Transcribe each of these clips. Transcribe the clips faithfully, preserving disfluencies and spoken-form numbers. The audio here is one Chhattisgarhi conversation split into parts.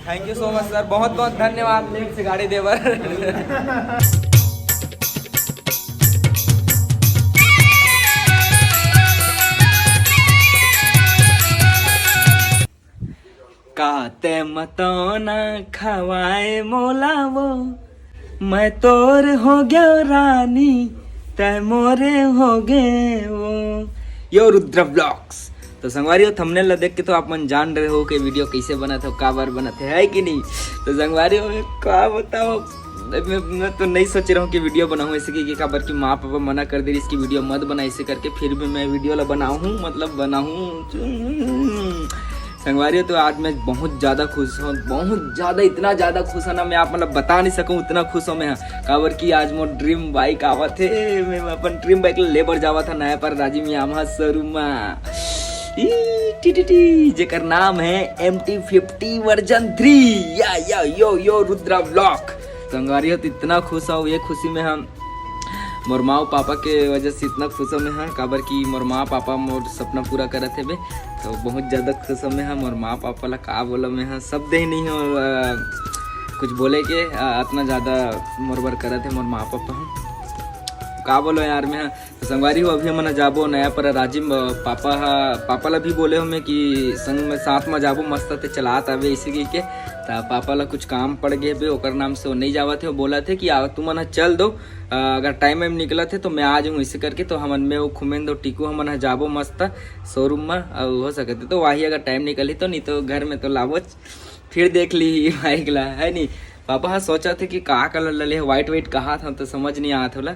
Thank you so much sir, बहुत बहुत धन्यवाद लेट से गाड़ी दे बर। का तै मतौना खवाए मोला वो, मैं तोर हो गयो रानी, तै मोरे हो गए वो। यो रुद्र ब्लॉग्स। तो संगवारी हो, थंबनेल ला देख के तो आप मन जान रहे हो कि वीडियो कैसे बनत हे, काबर बनत हे, है कि नहीं? तो संगवारी हो, मैं का बताओ, मैं, मैं तो नहीं सोच रहा हूँ कि वीडियो बनाऊँ ऐसे कि, कि काबर कि माँ पापा मना कर दे रही इसकी वीडियो मत बना ऐसे करके, फिर भी मैं वीडियो ला बनाऊँ, मतलब बनाऊँ। संगवारी हो, तो आज मैं बहुत ज़्यादा खुश हूँ, बहुत ज़्यादा, इतना ज़्यादा खुश हूँ ना, मैं आप मतलब बता नहीं सकूँ, उतना खुश हूँ मैं। हाँ, काबर कि आज मोर ड्रीम बाइक आवत हे, मैं अपन ड्रीम बाइक ले बर जावत हूँ नया पर राजिम यामाहा शोरूम में। ई टी टी टी, जेकर नाम है M T fifty version three. या या यो यो रुद्रा ब्लॉक। संगवारी हो, तो इतना खुश हूँ, ये खुशी में हम मोर माँ पापा के वजह से इतना खुश हूँ मैं, हाँ, काबर कि मोर माँ पापा मोर सपना पूरा करत हे बे। तो बहुत ज़्यादा खुश हूँ मैं, हाँ, मोर माँ पापा ला का बोला मैं, हाँ, शब्द ही नहीं हो, अ, कुछ बोले के, अ, इतना ज़्यादा मोर बर करत हे मोर माँ पापा, हाँ। का बोलो यार मैं, हाँ। तो संगवारी हो, अभी हमन ह जाबो नया पर राजिम, अ, पापा हा, पापा ला भी बोले हो मैं कि संग में साथ में जाबो, मस्त ते चलात आवे इसी की के। त पापा ला कुछ काम पड़ गए बे, ओकर नाम से वो नहीं जावत हे, वो बोलत हे कि आ, तुमन ह चल दो, अ, अगर टाइम वाइम निकलत हे तो मैं आ जाऊँ, इसे करके। तो हमन में वो खुमेन दो टीकू हमन ह जाबो मस्त शोरूम में, अउ हो सकत हे तो वही अगर टाइम निकलही तो, नहीं तो घर में तो लाबोच, फिर देख ली बाइक ला, है नहीं? पापा हा सोचत हे कि का कलर ला ले, व्हाइट व्हाइट कहा था तो समझ नहीं आत होला।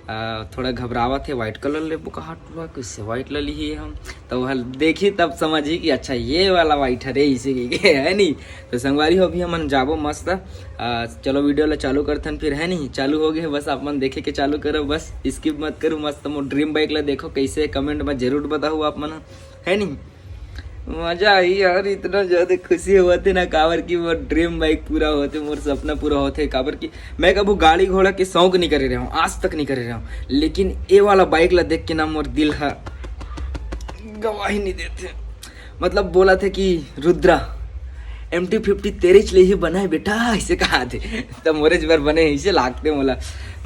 आ, थोड़ा घबरावत हे, व्हाइट कलर ले कहा टुआ, कैसे व्हाइट ला ली हम, तो वह देखी तब समझी कि अच्छा ये वाला व्हाइट हरे इसे की के, है नहीं? तो संगवारी हो, अभी हमन जाबो मस्त। आ, चलो वीडियो ला चालू करथन फिर, है नहीं? चालू हो गए, बस आप मन देखे के चालू करो, बस स्किप मत करो। मस्त मोर ड्रीम बाइक ला देखो कैसे, कमेंट में जरूर बताओ आप मन, है नहीं? मजा आई यार, इतना ज्यादा खुशी होते ना, काबर कि मोर ड्रीम बाइक पूरा होते, मोर सपना पूरा होते। काबर कि मैं कभू गाड़ी घोड़ा के शौक नहीं करे रहे हूँ, आज तक नहीं करे रहे हूँ, लेकिन ये वाला बाइक ला देख के ना मोर दिल हा गवाही नहीं देते। मतलब बोलत हे कि रुद्रा, एम टी फिफ्टी तेरेच ले ही बना है बेटा, ऐसे कहा थे। तब मोरेच बर बने, ऐसे लागते मोला।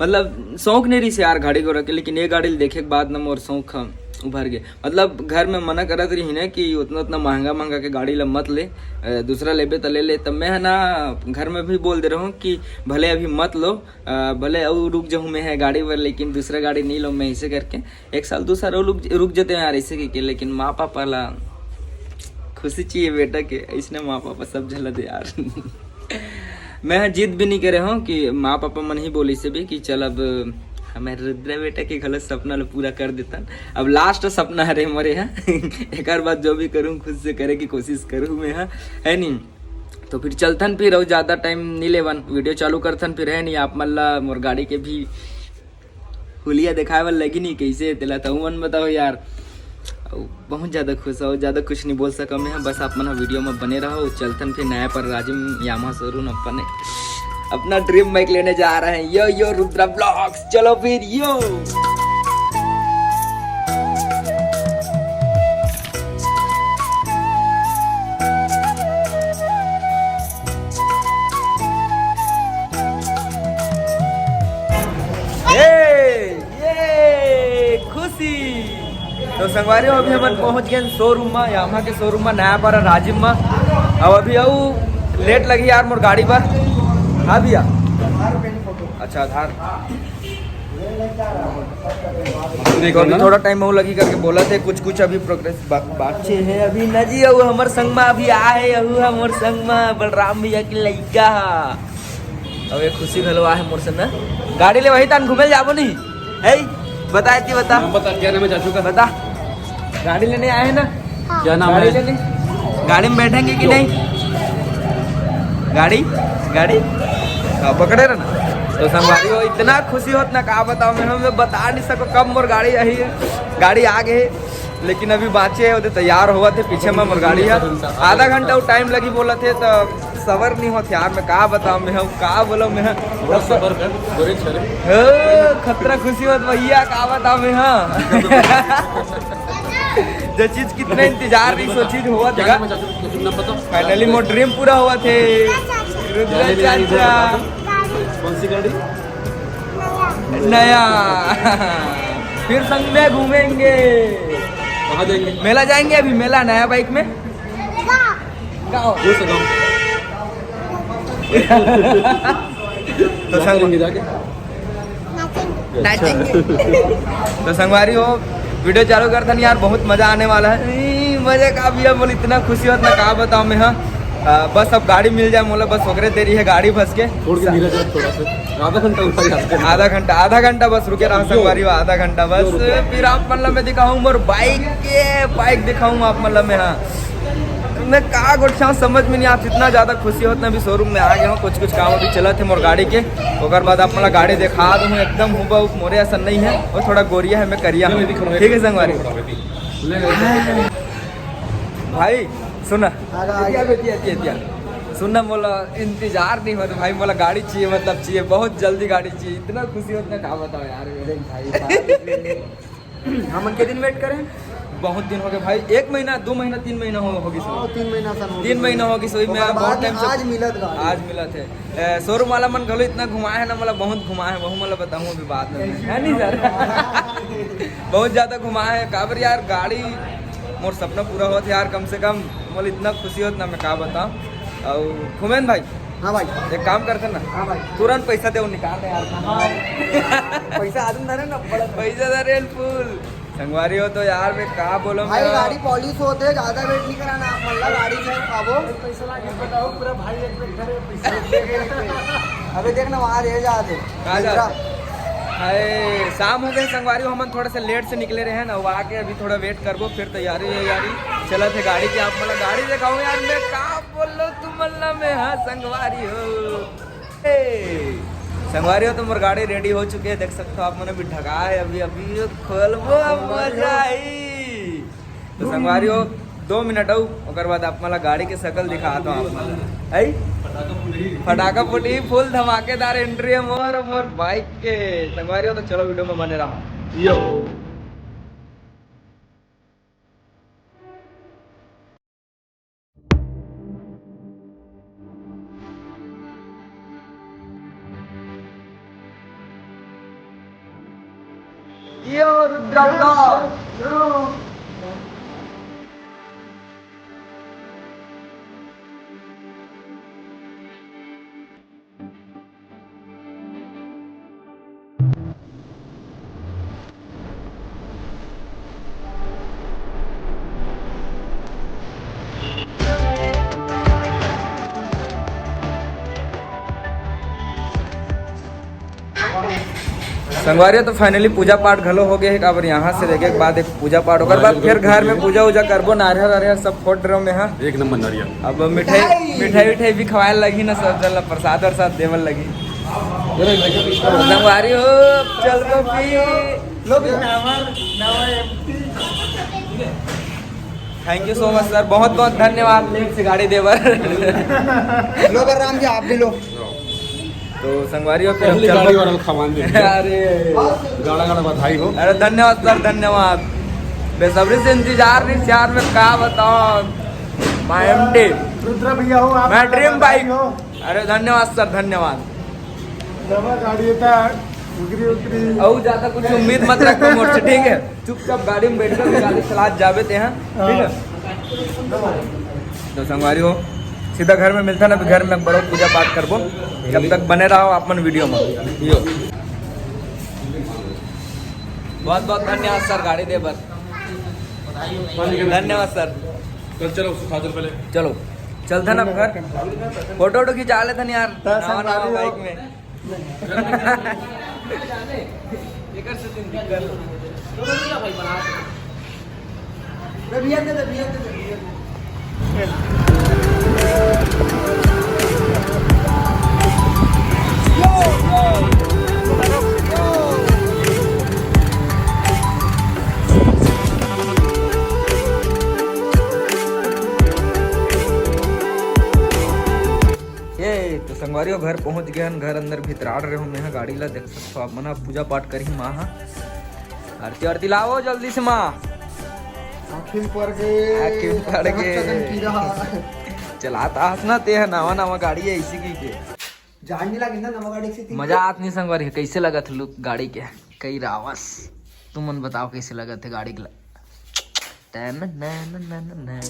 मतलब शौक नहीं रही से यार गाड़ी घोड़ा के, लेकिन ये गाड़ी देखे के बाद ना मोर शौक ह उभर गए। मतलब घर में मना करत रही ना कि उतना उतना महंगा महंगा के गाड़ी ला मत ले, अ, दूसरा लेबे त ले ले। तब मैं ह ना घर में भी बोल दे रहा हूँ कि भले अभी मत लो, अ, भले अउ रुक जाऊँ मैं है गाड़ी पर, लेकिन दूसरा गाड़ी नहीं लो मैं, ऐसे करके एक साल दो साल रुक रुक जाते हैं यार, ऐसे के, के। लेकिन माँ पापा ला खुशी चाहिए बेटा के, इसने माँ पापा सब झला दे यार। मैं ह जिद भी नहीं करे हूँ कि माँ पापा मन ही बोली से भी कि चल अब हमारे रुद्रा बेटा के गलत सपना ला पूरा कर देता। अब लास्ट सपना हरे मोरे है। एक बार जो भी करूँ खुद से करे की कोशिश करूँ मैं, है, है नहीं? तो फिर चलथन फिर, और ज़्यादा टाइम नहीं लेवन, वीडियो चालू करथन फिर, है नहीं? आप मन ला मोर गाड़ी के भी हुलिया दिखाए वाला लगी नहीं, कैसे तेला तो मन बताओ यार। अउ बहुत ज़्यादा खुश हो, ज़्यादा कुछ नहीं बोल सका मैं, बस आप मन ह वीडियो में बने रहो। चलथन फिर नया पर राजिम यामाहा शोरूम अपन अपना ड्रीम बाइक लेने जा रहे हैं। यो यो रुद्रा ब्लॉग्स, चलो फिर यो। ये, ये खुशी। तो संगवारी हो, अभी हमन पहुंच गए शोरूम में, यामाहा के शोरूम में, नया पारा राजिम में। अब अभी अउ लेट लगी यार मोर गाड़ी पर। हाँ भैया, अच्छा आधार। तो अभी थोड़ा टाइम अउ लगी करके बोला थे, कुछ कुछ अभी प्रोग्रेस बा-, बाचे है अभी। न जी, अउ हमर संग में अभी आए, अहू हमर संग में बलराम भैया के लइका हा। अउ एक खुशी घलो आहे मोर संग में। गाड़ी ले वही तान घूमे जाबो नहीं है, बताए थी बता। नाम बता, क्या नाम है चाचू का? बता, गाड़ी लेने आए हैं ना? क्या नाम गाड़ी है? लेने, गाड़ी में बैठेंगे कि नहीं? गाड़ी, गाड़ी, हाँ, पकड़े रहे ना। तो संगवारी हो, इतना खुशी होत ना, का बताओ मैं, हम बता नहीं सको कब मोर गाड़ी यही, गाड़ी आ गए। लेकिन अभी बाचे हे, ओदे तैयार होवत हे, पीछे में मोर गाड़ी हे। आधा घंटा वो टाइम लगी बोलत हे, तो सबर नहीं होत यार, मैं का बताऊं मैं, हम का बोलो मैं। थोड़ा सबर कर, गोरे छोरे। हो, खतरा खुशी होत भैया, का बताऊं मैं, हाँ। जो चीज कितना इंतजार रहिस, वो चीज होवत हे। फाइनली मोर ड्रीम पूरा होवत हे। रुद्रा चाचा। कौन सी गाड़ी? नया। फिर संग में घूमेंगे। कहाँ जाएंगे? मेला जाएंगे, अभी मेला नया बाइक में। गाँव। तो संग जाके। तो संगवारी हो, वीडियो चालू करथन यार, बहुत मजा आने वाला है। ई, मजा का भैया बोल, इतना खुशी होत ना, का बताओ मैं। हाँ, बस अब गाड़ी मिल जाए मोला, बस ओकरे देरी है गाड़ी फंस के। छोड़ के धीरे चल थोड़ा सा, आधा घंटा ऊपर ही आधा घंटा, आधा घंटा बस रुके रहा संगवारी हो, आधा घंटा बस। फिर आप मतलब मैं दिखाऊँ मोर बाइक के, बाइक दिखाऊँ आप मतलब मैं। हाँ, मैं का गोठियाऊँ समझ में नहीं, आप इतना ज्यादा खुशी होत ना। अभी शोरूम में आ गया हूँ, कुछ कुछ काम अभी चलत है मोर गाड़ी के, ओकर बाद आप मतलब गाड़ी दिखा दूँ। एकदम हुबहू मोरे असन नहीं है, वो थोड़ा गोरिया है, मैं करिया हूँ। ठीक है संगवारी। भाई सुना, हाँ, हाँ, एतिया, एतिया, एतिया। सुनना मोला इंतजार नहीं होता भाई, मोला गाड़ी चाहिए, मतलब चाहिए, बहुत जल्दी गाड़ी चाहिए। इतना खुशी होत ना, का बताओ यार। देख भाई, हमन के दिन वेट करें। बहुत दिन हो गए भाई, एक महीना, दो महीना, तीन महीना हो, होगी सो। हाँ, तीन महीना सन हो तीन गए। महीना होगी सो, मैं ओकर बहुत बाद टाइम से आज मिलत गाड़ी। आज मिलत है। ए, शोरूम वाला मन घलो इतना घुमाए है ना, मतलब बहुत घुमाए है, वहू मतलब बताऊँ अभी बाद में, है नहीं सर? बहुत ज्यादा घुमाए है काबर यार, गाड़ी मोर सपना पूरा होत यार, कम से कम मोला इतना खुशी होत ना, मैं का बताऊँ। और घुमेन भाई, हाँ भाई। एक काम करते ना, हाँ भाई। तुरंत पैसा दे, निकाल दे यार। पैसा आदमी धरे ना, बड़ा पैसा धरे फुल। संगवारी हो तो यार, मैं का बोलो भाई, मैं। गाड़ी पॉलिश होते, ज्यादा वेट नहीं कराना आप, मल्ला गाड़ी में खाबो। पैसा लागे बताओ, पूरा भाई एक मिनट धरे पैसा। अबे देख ना, वहाँ रह जाते। कहाँ जा? दूसरा। हाय, शाम हो गए संगवारी हो, हमन थोड़ा सा लेट से निकले रहे ना, वहाँ के अभी थोड़ा वेट करबो, फिर तैयारी वैयारी चलत है गाड़ी की। आप मतलब गाड़ी दिखाओ यार, मैं का बोलो तुम मल्ला में, हाँ संगवारी हो। ए, संगवारी हो तो मोर गाड़ी रेडी हो चुके है, देख सकते हो आप मन, अभी ढका है, अभी अभी खोलबो, मजा आई। तो संगवारी हो, दो मिनट आऊ, ओकर बाद आप मन ला गाड़ी के शकल दिखात हूँ आप मन ला। है फटाका फुटी, फुल धमाकेदार एंट्री है मोर, मोर बाइक के। संगवारी हो तो चलो वीडियो में बने रहो। यो। यो रुद्रा का। संगवारी हो तो finally पूजा पाठ घलो हो गए है। काबर यहाँ से देखे के बाद एक पूजा पाठ, ओकर बाद फिर घर में पूजा उजा करबो, नारियल वारियल सब फोड़ रहे हो मैं, हाँ। एक नंबर नारियल। अब मिठाई, मिठाई विठाई भी खवाए लगी ना, सब जन ला प्रसाद वरसाद देवल लगी। संगवारी हो, चल को पी लो भी। Thank you so much sir, बहुत बहुत धन्यवाद लेट से गाड़ी देवर। लो बलराम जी, आप भी लो। तो संगवारी हो, फिर पहली चल गाड़ी को वाला खवान दे। अरे गाड़ा गाड़ा बधाई हो। अरे धन्यवाद सर, धन्यवाद। बेसब्री से इंतजार नहीं यार, मैं का बताऊं। माय एमटी। रुद्र भैया हो आप, मैं ड्रीम बाइक। हो। अरे धन्यवाद सर, धन्यवाद। नवा गाड़ी था, उगरी उगरी। और ज्यादा कुछ उम्मीद मत रखो मोर से, ठीक है? चुपचाप गाड़ी में बैठ कर गाड़ी चला जावे ते हैं, ठीक है? तो संगवारी हो, सीधा घर में मिलता ना, अभी घर में बड़ो पूजा पाठ करबो। तब तक बने रहो आप मन वीडियो में। यो। बहुत बहुत धन्यवाद सर, गाड़ी दे बर। धन्यवाद सर। चल, चलो, उठा चल पहले। चलो, चलते ना घर। फोटो वोटो खिंचा लेते ना यार, नवा नवा बाइक में। ये तो संगवारी हो, घर पहुंच गए हन। घर अंदर भितराड़ रहे हो, मैं हा गाड़ी ला देख सकथो आप मन हा। पूजा पाठ करही माँ हा, आरती आरती लाओ जल्दी से माँ। आँखी में पड़ गे। आँखी में पड़ गे। चकन कीड़ा। चलात आस ना ते ह, नवा नवा गाड़ी है, इसी की के। जान नहीं लगे ना नवा गाड़ी से। मजा आत नहीं संगवारी, कैसे लगत लुक गाड़ी के? कई रावस, तुमन बताओ कैसे लगत है गाड़ी के ल-, टन नन नन नन नन।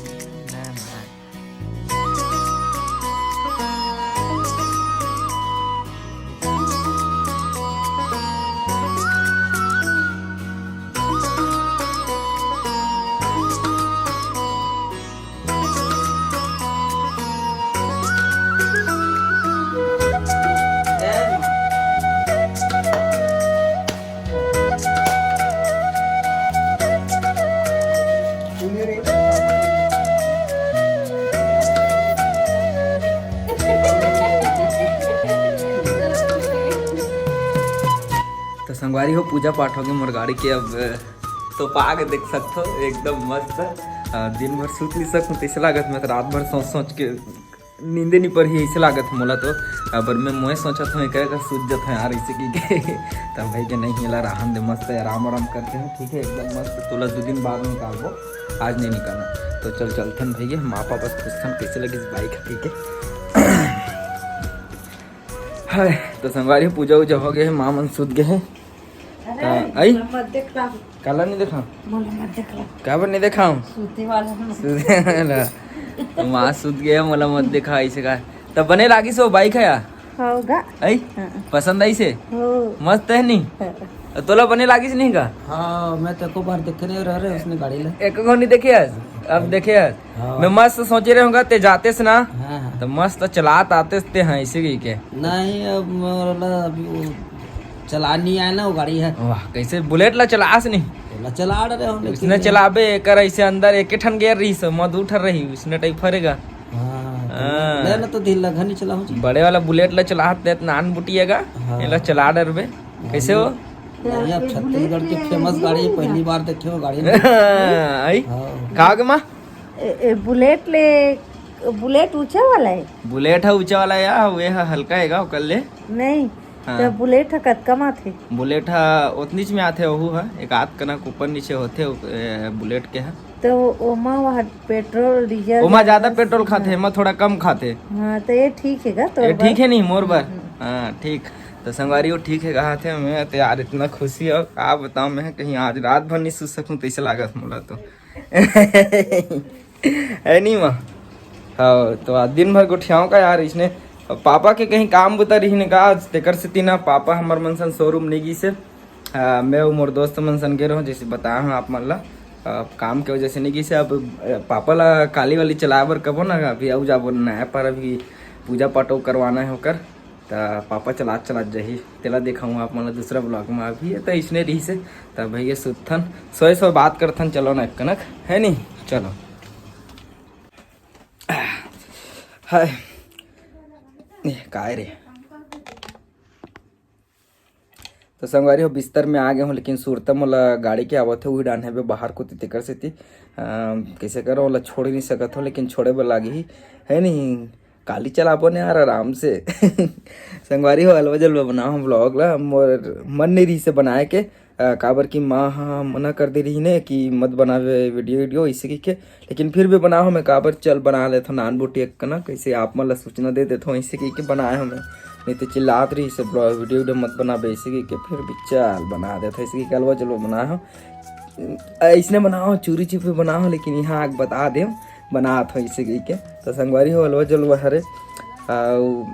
तो संगवारी हो, पूजा पाठ हो गए मोर गाड़ी के। अब तो पाग देख सकथो, एकदम मस्त। अ, दिन भर सूत नहीं सकूँ, तैसे लागत मैं तो रात भर सोच सोच के नींदे नहीं पड़ही, ऐसे लागत मोला तो। अ, पर मैं मोए सोचत हूँ, एक एक सूत जत हूँ यार, ऐसे की के। तब भाई के नहीं हिला रहन दे, मस्त आराम आराम करते हैं, ठीक है, एकदम मस्त। तोला दो दिन बाद निकालबो, आज नहीं निकालना। तो चल चलथन भैया, माँ पापा से पूछथन कैसे लगी इस बाइक की के। हाय, तो संगवारी पूजा उजा हो गए है, माँ मन सूत गए हैं। अरे, हाँ, आई? मोला मत देखला। काला नहीं देखा? मोला मत देखला। काबर नहीं देखा हम? सूते वाला हम। सूते वाला। तो माँ सूत गया, मोला मत देखा, ऐसे का। तब बने लागिस वो बाइक है यार? होगा। आई? हाँ। पसंद आइसे? हो। मस्त है नहीं? हाँ। तोला बने लागिस नहीं का? हाँ, मैं तो एको बार देखे नहीं रह रहे उसने गाड़ी ला। एको नहीं देखे आज? अब देखे आज। हाँ। मैं मस्त सोचे रहूंगा, ते जाते से ना, हाँ, हाँ। तो मस्त चलात आते से ते हैं, इसी की के। नहीं, अब मोला अभी वो चला नहीं आया ना, वो गाड़ी है। वाह, कैसे बुलेट ला चलास नहीं? ला चला रहे हो, लेकिन उसने चलाबे, एकर ऐसे अंदर एक ठन गियर रही, सो मैं दू ठन रही, उसने टाइप फरेगा। हाँ, तो हाँ। ले ना, तो दिल लगा नहीं चलाओ जी। बड़े वाला बुलेट ला चलात देत नान बुटिएगा, हाँ। एला चला डरबे। हाँ, कैसे हो? नहीं, अब ये छत्तीसगढ़ के बुलेट फेमस ले गाड़ी है, नहीं पहली ना? बार देखे हो गाड़ी में। आई? हाँ। कहा गे माँ? ए, ए, बुलेट ले, बुलेट ऊंचा वाला है? बुलेट है ऊंचा वाला या, वे है हल्का है गा, ओकर ले। नहीं, हाँ। तो बुलेट है कतका में आथे? बुलेट है उतनीच में आथे, ओहू है एक आध कनक ऊपर नीचे होथे, ए, बुलेट के है। तो ओमा वहाँ पेट्रोल, डीजल ओमा ज्यादा ज्यादा पेट्रोल खाथे, हाँ। एमा थोड़ा कम खाथे। हाँ, तो ये ठीक है गा, तो ये ठीक है नहीं मोर बर? हम्म। हाँ, ठीक। तो संगवारी वो ठीक है कहा थे, मैं तो यार इतना खुशी हो, का बताऊँ मैं, कहीं आज रात भर नहीं सो सकूँ, तो ऐसे लागत मोला तो। है नहीं माँ? हाँ, तो आज दिन भर गोठियाओं का यार, इसने पापा के कहीं काम बुता रही ने का, आज तेकर सेती ना पापा हमर मन सन शोरूम नहीं गई से। आ, मैं अउ मोर दोस्त मन सन गे रहूँ, जैसे बताया हूँ आप मन ला। आ, काम के वजह से नहीं गई से। अब, आ, पापा ला काली वाली चलाए बर कबो ना, अभी अउ जाबो नया पर, अभी पूजा पाठ अउ करवाना है ओकर। त पापा चलात चलात जाही, तेला देखाऊँ आप मन ला दूसरा ब्लॉग में। अभी ये तो इसने रही से, त भैया सुतथन, सोए सोए बात करथन, चलो ना एक कनक, है नहीं? चलो। हाय, ए, काय रे? तो संगवारी हो, बिस्तर में आ गए हूँ, लेकिन सुरता मोला गाड़ी के आवत है, उही डान है बे बाहर कोती, तेकर सेती, अ, कैसे करो, ओला छोड़ नहीं सकत हो, लेकिन छोड़े बर लागी ही, है नहीं? काली चलाबो ने यार आराम से। संगवारी हो, अलवा जलवा बनाओ हम ब्लॉग ला, मोर मन नहीं रही से बनाए के, अ, काबर कि माँ ह मना कर दे रही ने कि मत बनावे वीडियो वीडियो, इसे की के, लेकिन फिर भी बनाओ हमें काबर, चल बना लेथो नान बुटी एक कना, कैसे आप मन ला सूचना दे देथो, ऐसे की के बनाए हमें, नहीं तो चिल्लात रही से ब्लॉग वीडियो वीडियो मत बनावे, ऐसे की के फिर भी चल बना देथो, ऐसे की के अलवा जलवा बनाए हो, ऐसने बनाओ, चूरी चुपी बनाओ, लेकिन यहाँ आग बता दे बनात हो, ऐसे की के। तो संगवारी हो, अलवा जलवा हरे, अउ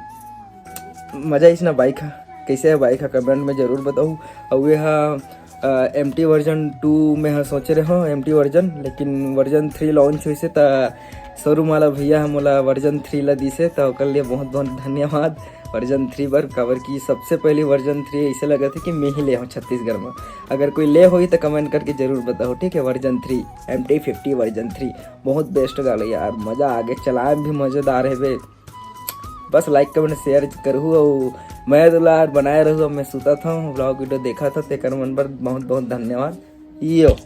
मजा आइस ना बाइक ह। कैसे है बाइक ह, कमेंट में जरूर बताऊ। अउ ये ह, अ, एम टी वर्जन टू में ह सोचे रहे हो, एम टी वर्जन, लेकिन वर्जन थ्री लॉन्च होइसे त शोरूम वाला भैया ह मोला वर्जन थ्री ला दिसे, त ओकर लिए बहुत बहुत धन्यवाद वर्जन थ्री बर, काबर कि सबसे पहली वर्जन थ्री ऐसे लगत है कि मैं ही ले हूँ छत्तीसगढ़ में। अगर कोई ले होई त कमेंट करके जरूर बताओ, ठीक है? Version three, M T fifty version three, बहुत बेस्ट गाड़ी यार, मजा आ गया, चलाए में भी मजेदार है बे। बस लाइक कमेंट शेयर करहु अउ मैं दुलार बनाए रहू। अब मैं सुतत हूँ, ब्लॉग वीडियो देखत हव, तेकर मन बर बहुत बहुत धन्यवाद। यो।